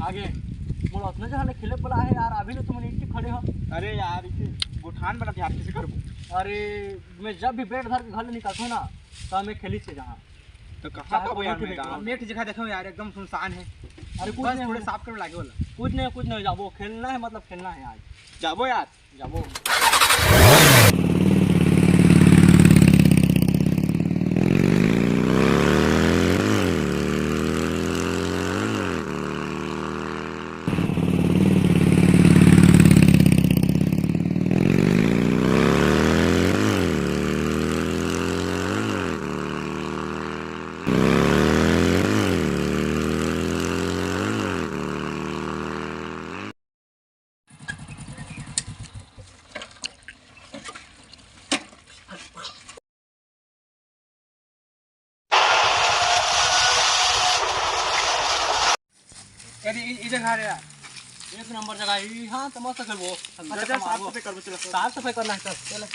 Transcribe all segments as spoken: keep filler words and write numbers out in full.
आगे मोला अतना जगह ले खेले बर आहे यार, अभी ले तुमन इतने खड़े हो। अरे यार, इसे गोठान बना यार, कैसे करबो? अरे, मैं जब भी बैट धर के घर ले निकलता हूँ ना, तो मैं खेली से जहाँ। तो कहाँ चाहे का कोई यार, नहीं मैं खेले। गाँव में एक जगह देखो यार, एकदम सुनसान है। अरे, कुछ बस नहीं थोड़े होने। साफ कर लागे वाला। कुछ नहीं, कुछ नहीं, जाबो, खेलना है, मतलब खेलना है आज। जाबो यार। जाबो। अरे, ई, ई जगह रे यार। एक नंबर जगह है, हाँ, तो मस्त खेलबो। अंदर अच्छा, चल, साफ सफाई करबो, चल। साफ सफाई करना है, चल, चल।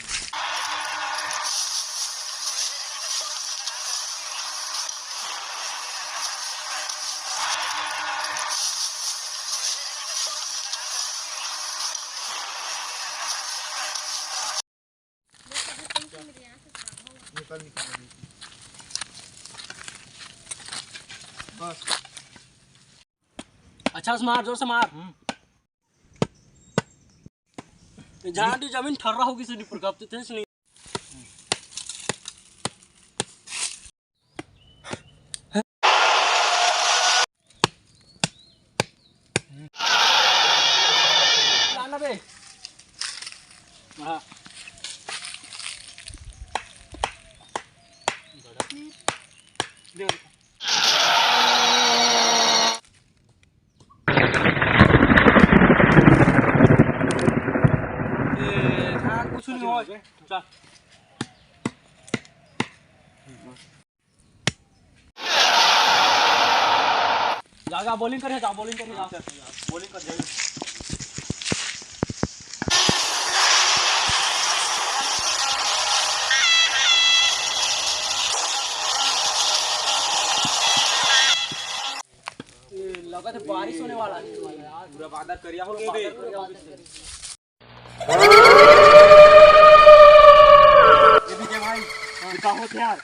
निकल, निकल, निकल। बस। अच्छा से मार, जोर से मार। हम्म। ये झांटी जमीन ठर्रा होगी से नहीं, पर कब तो थे नहीं। लाना बे। हाँ। दे। ए, हाँ, कुछ नहीं हो। चल। जा, जा, bowling करे, जा, bowling करे, जा। Bowling कर, जा। ए, लगा तो बारिश होने वाला है यार। पूरा बादल करिया हो गया बे। ये विजय भाई, ये का होत हे यार?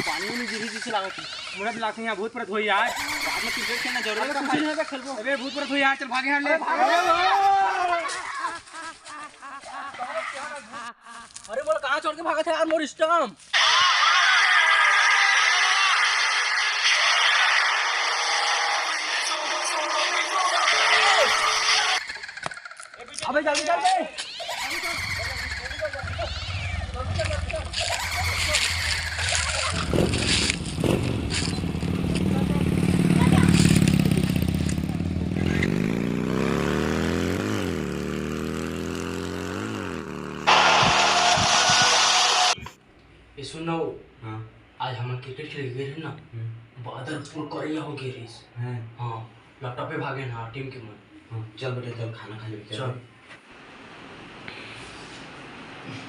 पानी में गिरी जैसे लागत हे। मोला भी लागत हे यार, भूत प्रेत होई यार। रात में cricket खेलना जरूरी अबे है कुछ भाई। नहीं होगा, खेलबो। अबे भूत प्रेत होई यार, चल भागे यार, ले। अरे भाग। अरे बोल, कहाँ छोड़ के भागत हे यार मोर stump? अबे जल्दी चल बे। ये सुन ना वो, हाँ। आज हमन cricket खेले गे रहे ना, हम्म। बादल full करिया हो गे रहिस। हैं। हाँ, laptop पे भागे ना team के मन। हाँ, चल बेटा, चल खाना खा ले, चल। चल।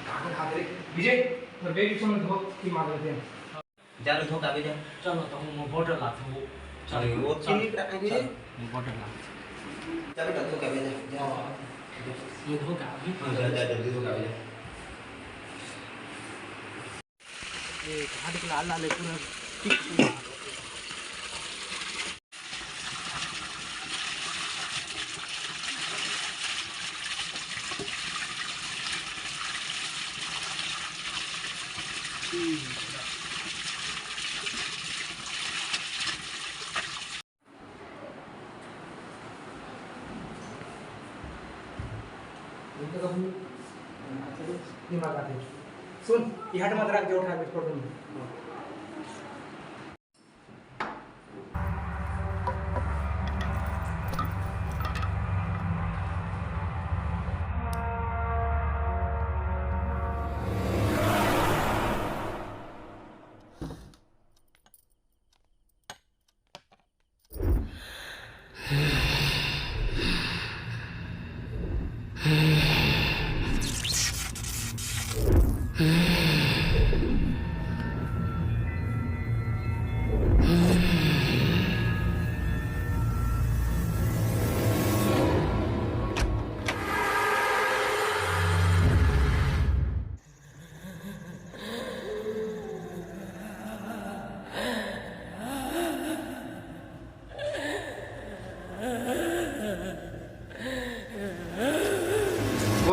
खाना खा ले। विजय, तो bag में धो के मार लेते हैं। जा रे, धो के आबे जा। चल ना, तो हम bottle लाते हैं वो। चल, अरे, वो चल, चीनी का, अरे। चल, वो bottle ला। जा बेटा, धो के आबे जा, जा। हाँ। ये धो के आबे। हाँ, जा, जा, जल्दी धो के आबे जा। ये कहाँ दिख लाल लाल है पूरा। दिमाग आते। सुन, ये हट मत रख, जो उठा के छोड़ दूंगा।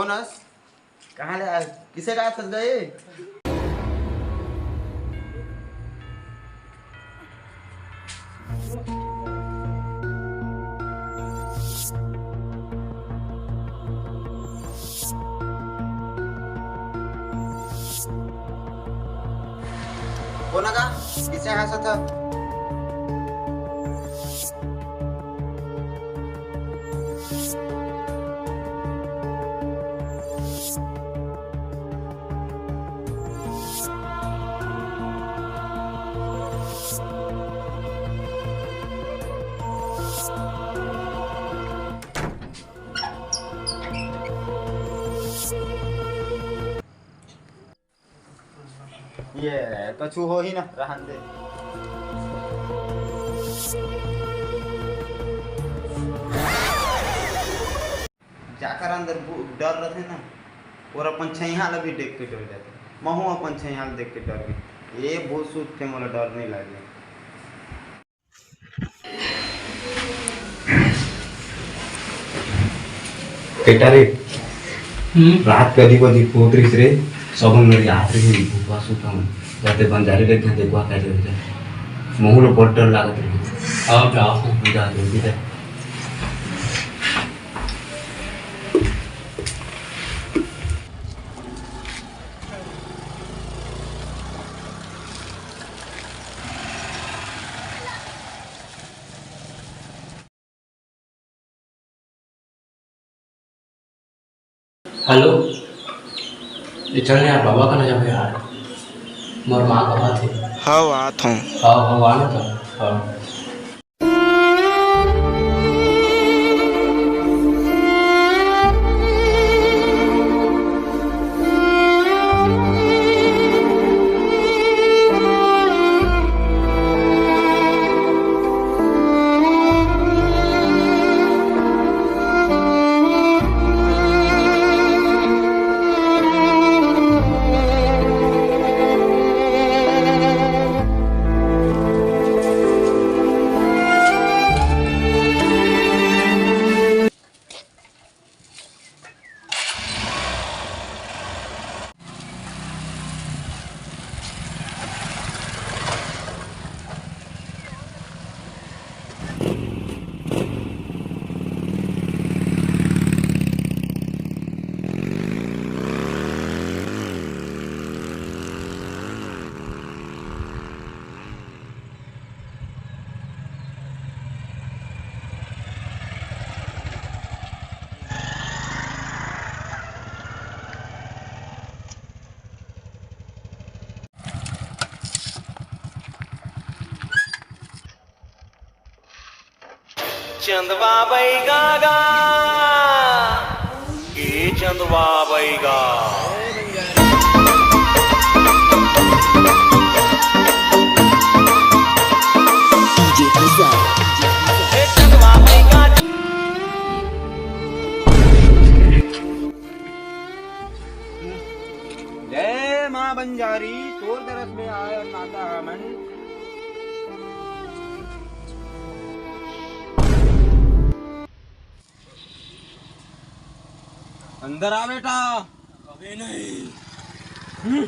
कौन हस? कहाँ ले आए? किसे कहा थस गए? कोन का? किसे हाँसत ह? ये कछु होही ना, रहन दे। जाकर अंदर भू-, डर रथे ना, और अपन छैहा ला भी देख के डर जाथे। महू अपन छैहा ला देख के डर गए। ये भूत सूत के मोला डर नहीं लगे। बेटा रे, हम्म? रात के अधिक अधिक होत रहिस रे, सब अंदर जात रहिस, भूतवा सुतम, जाते बंजारे लग गए, देखवा क्या जरूरत है। महू लो बहुत डर लागत रहिस। आओ, जाओ। जा, जल्दी जा। हेलो, ये चल यार, बाबा का ना जाबे यार, मोर माँ का बात है। हव, आत हूँ। हव, हव, आना तो। हव। चंदवा बैगा गा, ए चंदवा बैगा। ए चंदवा बैगा। जय माँ बंजारी, तोर दरस में आय नाता हमन। अंदर आ बेटा। अबे नहीं। हम्म।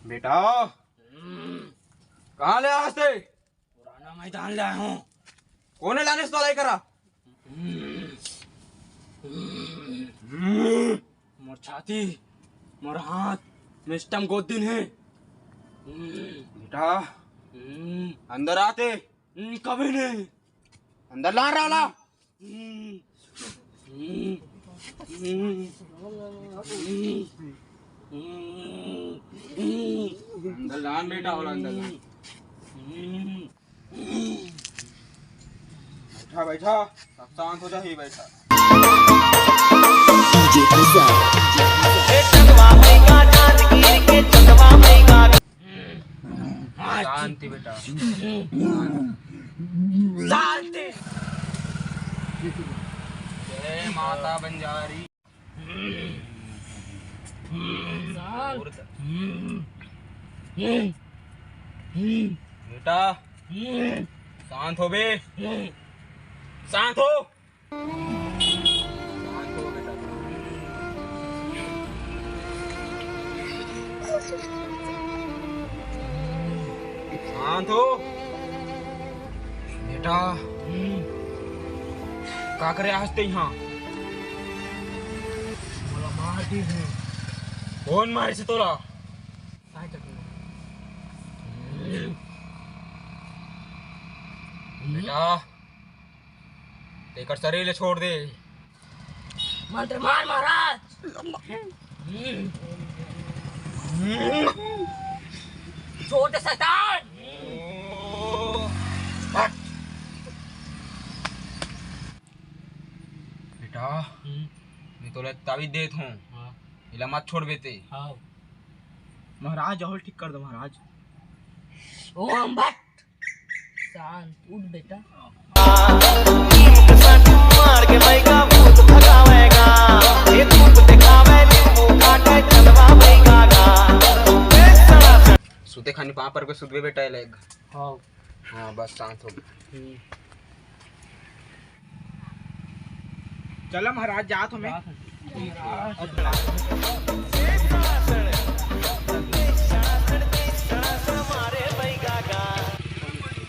बेटा, कहाँ ले आए हस ते? पुराना मैदान ले आए हूँ। कोने लाने से तो लाई करा? मोर छाती, मोर हाथ में स्टम गोद दिन है। बेटा, हम्म। अंदर आते। हम्म, कभी नहीं। अंदर ला रहा ला। हम्म। हम्म। हम्म। हम्म। हम्म। अंदर लान बेटा, होला अंदर लान। हम्म। बैठा, बैठा, सब शांत हो जा, ही बैठा। शांति बेटा। शांति। जय माता बंजारी। बेटा, शांत हो बे, शांत हो। शांत हो बेटा। शांत हो बेटा। का करे आज ते यहाँ? मोला मार दी है। कौन मारे से तोला? बेटा, तेकर शरीर ले छोड़ दे। मंत्र मार महाराज। छोड़ दे शैतान। हट। बेटा, हम्म। मैं तोला ताबीज देत हूँ। हाँ। इला मत छोड़ बेटे। हाँ। महाराज, अहो ठीक कर दो महाराज। ओम भट्ट। शांत, उठ बेटा। मार के बैगा भूत भगावेगा, ये धूप दिखावे, नींबू काटे, चलवा बैगा गा। सुते खानी पाँव पर के सुतबे बेटा, ये लेग। हाँ। हाँ, बस शांत हो। हम्म। चला महाराज, जात हमें।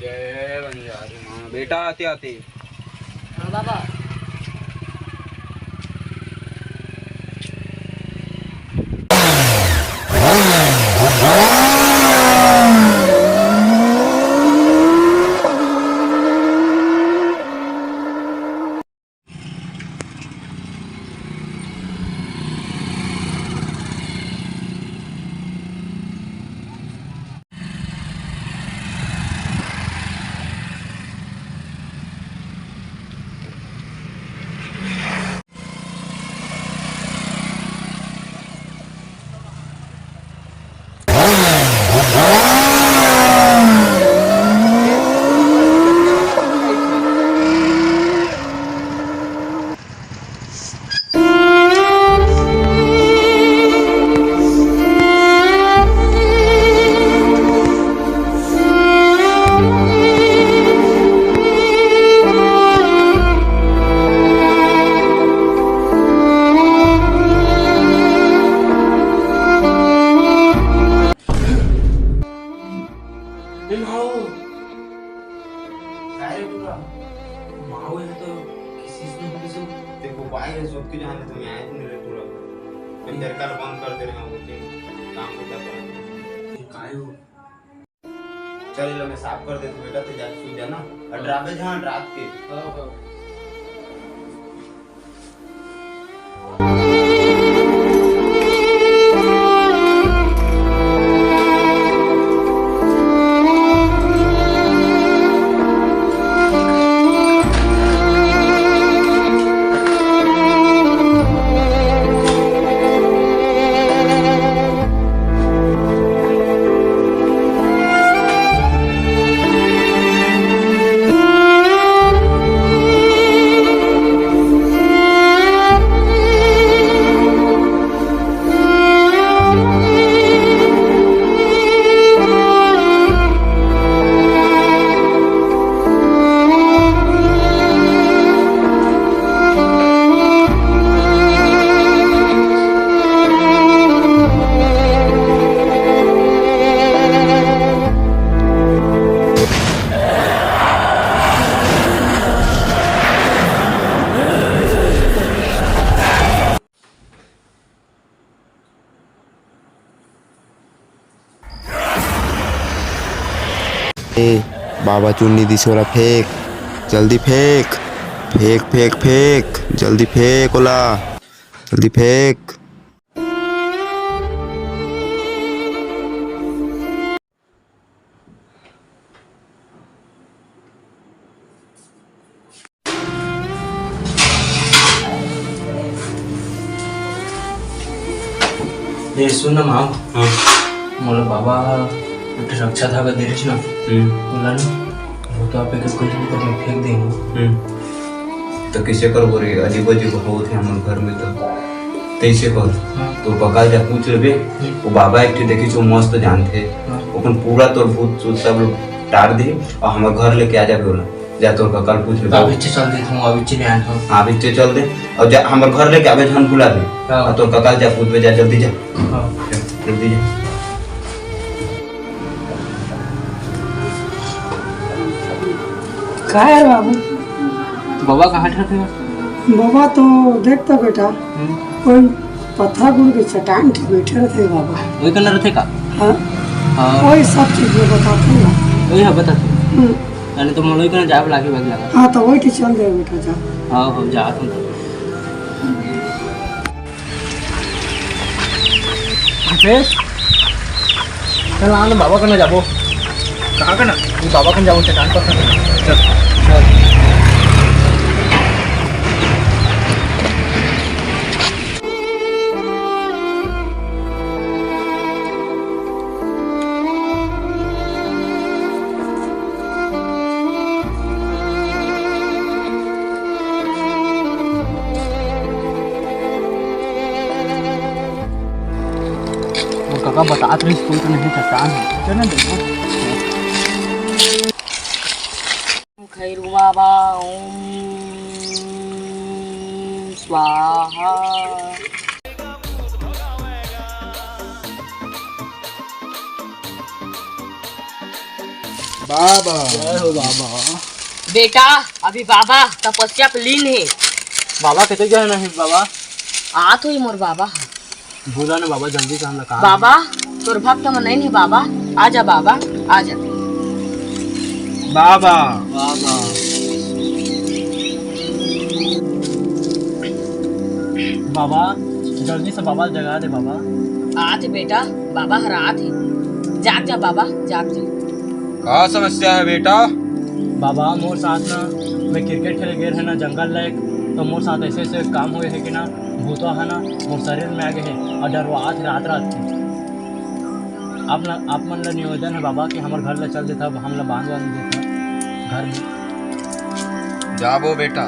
जय बंजारी माँ। बेटा, आते आते। हाँ बाबा। ए माओ। काय रे टूरा? माओ, ये तो किसी से नहीं किसी। देखो, बाय है, सुत के जाने तो मैं आए नहीं रे टूरा। मैं घर का बंद कर दे रहा हूँ, काम को क्या करूँ? ये काय हो? चल, ले मैं साफ कर देता हूँ बेटा, तू जा, सो जाना। और हाँ। डरावे जहाँ रात के। हाँ, हाँ। ए, बाबा चुन्नी दिस ओला फेंक, जल्दी फेंक, फेंक, फेंक, फेंक, जल्दी फेंक ओला, जल्दी फेंक। ए, सुन ना माव। हाँ। मोला बाबा ह एक ठे रक्षा धागा दे रहिस ना। हम्म। ओला ना, वो तो आप एक कोई भी कहीं फेंक देंगे। हम्म। तो किसे कर बोल रही, अजीब अजीब होत हे हमर घर में तो। तैसे कर। हाँ। तो बका जा पूछ लेबे। हम्म। वो बाबा एक ठे देखी जो मस्त जानते। हाँ। ओपन पूरा तोर भूत चूत सब लोग टार दे, अउ हमर घर लेके आ जाबे ओला। जा, तोर कका ल पूछ ले। अभी चल देत हूँ, अभी चले आत हूँ। हाँ, अभी चल दे, अउ जा, हमर घर लेके आबे, झन भुला दे। हाँ। अउ तोर कका ल जा पूछबे, जा, जल्दी जा। हाँ। जा, जल्दी जा। का यार बाबू? बाबा कहाँ ठहरथे? बाबा तो देख तो बेटा, हम्म। कोई पत्थर गुड़ के चट्टान के बैठे रहते बाबा। वही कना रहते का? हाँ। हाँ। वही सब चीज में बताते हैं। वही है, बताते। हम्म। यानी तो मोला वही कना जाए लागे, भाग लगा। हाँ, तो वही के चल दे बेटा, जा। हाँ, हो जा तुम। रुपेश, चल ना, बाबा कने जाबो। कहाँ कने? वो बाबा कने जाबो, चट्टान पर कने। चल, चल। वो काका बतात रहिस, कोई तो नहीं, चट्टान है। चल ना, देखो। खैरू बाबा, ओम स्वाहा। बाबा। जय हो बाबा। बेटा, अभी बाबा तपस्या पे लीन हे। बाबा कते गए नहीं बाबा? आत होही मोर बाबा। बोला ना बाबा, जल्दी से हमला काम बाबा, हे। तोर भक्त मन नहीं हे बाबा, आ जा बाबा, आ जा। बाबा। बाबा। बाबा, जल्दी से बाबा जगा दे बाबा। आत हे बेटा, बाबा हर आत हे। जाग जा बाबा, जाग जा। का समस्या है बेटा? बाबा, मोर साथ ना, मैं क्रिकेट खेले गए रहे ना जंगल लायक, तो मोर साथ ऐसे ऐसे काम हुए है कि ना भूतवा है ना मोर शरीर में आ गए है और डरवात है रात रात के। आप ना, आप मन ला निवेदन है बाबा कि हमर घर ला चल देता, हम ला बांध बांध देता घर में। जाबो बेटा।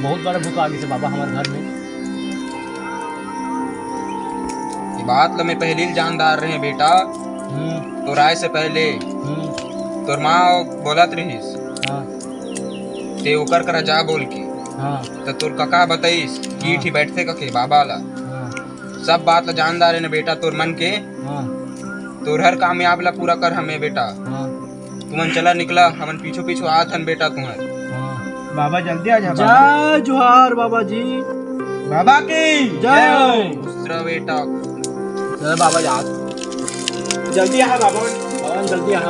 बहुत बड़ा भूत आ गए से बाबा हमर घर में। ये बात ला मैं पहले ही जानदार रहे बेटा। हम्म। तोर आए से पहले हम्म। तोर माँ बोलत रहिस। हाँ। ते ओकर करा जा बोल के। हाँ। त तोर कका बताइस कि हाँ। इठी बैठते कके बाबा ला। हाँ। सब बात ला जानदार है ना बेटा तोर मन के। हाँ। तोर हर कामयाब ला पूरा कर हमें बेटा। हाँ। तुमन चला निकला, हमन पीछू पीछू आत हन बेटा तुहर। हाँ। बाबा जल्दी आ जा बाबा। जय जोहार बाबा जी। बाबा की जय। खुश रह बेटा। चल बाबा यार। जल्दी आ बाबा। बाबा जल्दी आ।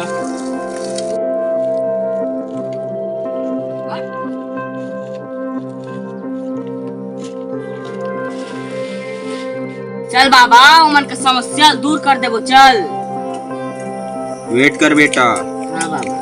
चल बाबा, ओमन के समस्या दूर कर देबो, चल। वेट कर बेटा। हाँ बाबा।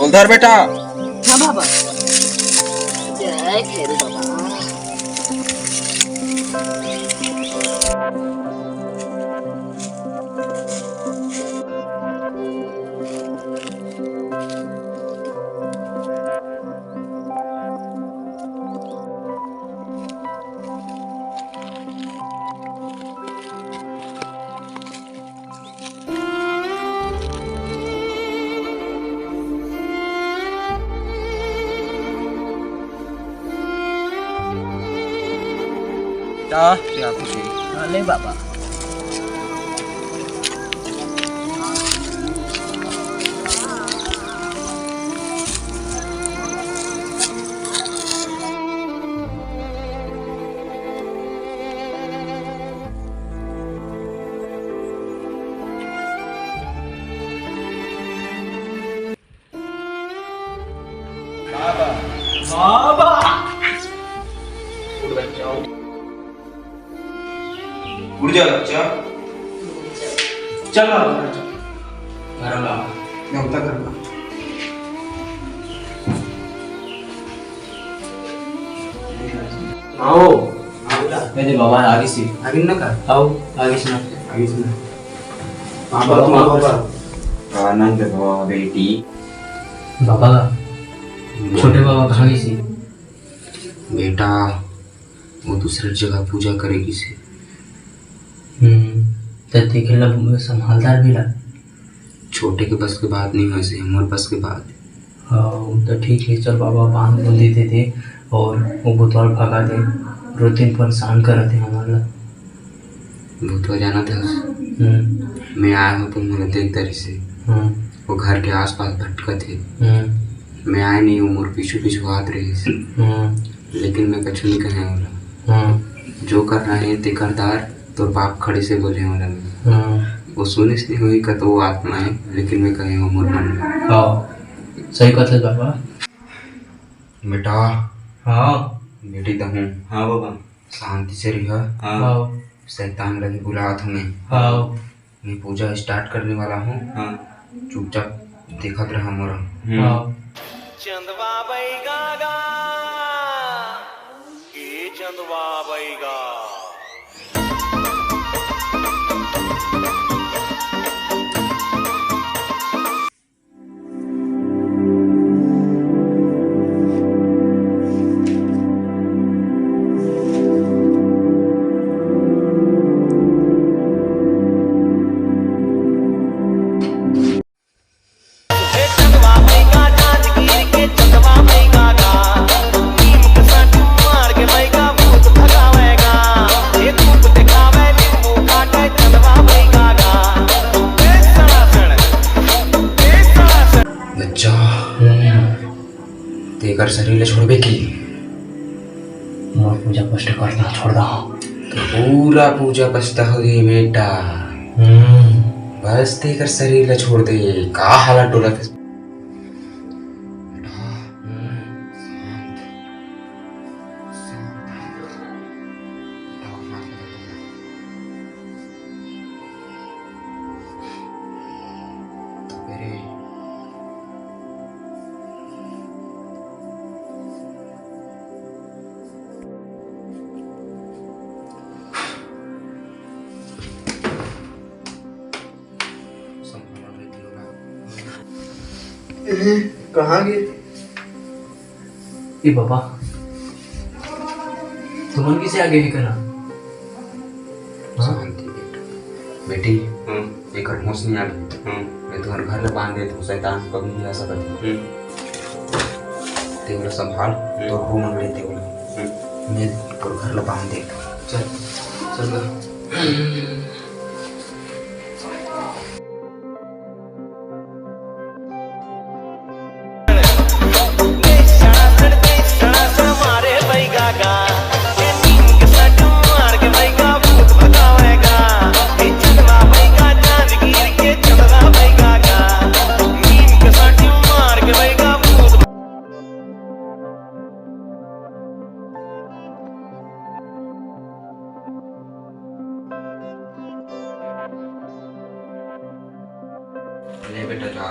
उधर बेटा। हाँ बाबा। जय भैरू बाबा। जा, जा, खुशी। हाँ, ले बाबा। बाबा। बाबा। उठ बच्चा, उठ। उठ जा बच्चा। चल बाबा, घर चल। घर ला। मैं उतर कर। आओ। ए दे बाबा, आगे से। आगे ना कर। आओ, आगे से ना। आगे से ना। हाँ, बाबा, बाबा। आनंद भवा बेटी। बाबा, बोल। छोटे बाबा कहाँ गिस हे? बेटा, वो दूसरे जगह पूजा करे गिस हे। हम्म, त तेखर ला संभालदार भी ला। छोटे के बस के बात नहीं होय से, मोर बस के बात। हाँ, त ठीक हे, चल बाबा, बांध बूंद देते थे और वो भूतवा भगा दे, रोज दिन परेशान करत हे हमन ला। भूतवा जानत हस? हम्म। मैं आय हूँ तो मोला देख डरिस हे। हम्म। वो घर के आसपास भटकत हे। हम्म। मैं आय नहीं हूँ, मोर पीछू पीछू आत रहिस। हम्म। लेकिन मैं कछु नहीं कहे ओला। हम्म। जो करना हे ते कर डार, तोर बाप खड़े से बोले ओला मैं। हम्म। वो सुनिस नहीं होही का तो वो आत्मा हे, लेकिन मैं कहे हूँ मोर मन में। हाँ, सही कहत हे बाबा। बेटा। हाँ। बेटी दहूँ। हाँ बाबा। शांति से रह। हाँ। हाँ। शैतान लगे बुलात हूँ मैं। हाँ। मैं पूजा start करने वाला हूँ। हाँ। चुपचाप देखत रहा मोर। हम्म। हाँ। चंदवा बैगा गा, ए चंदवा बैगा। बच्चा, हम्म। तेकर शरीर ला छोड़बे कि? मोर पूजा पाठ करना छोड़ दा। तो पूरा पूजा पाठ हो गई बेटा। हम्म। बस तेकर शरीर ला छोड़ दे। का हालत डोलत हे? बेटा, हम्म। शांत। शांत। बेटा, शांत। तबे रे। कहाँ गे? ए बाबा, तुमन कइसे आ गे हे करा? हाँ? शांति बेटा। बेटी, हाँ। एकर होश नहीं आवे। हाँ। मैं तुम्हारे घर ले बांध देता हूँ, शैतान कभी भी आ सकता है। हम्म। ते ओला संभाल, हम्म। तो रूम में लेते ओला। हम्म। मैं तोर घर ले बांध देता हूँ। चल, चल गा। ले बेटा, जा।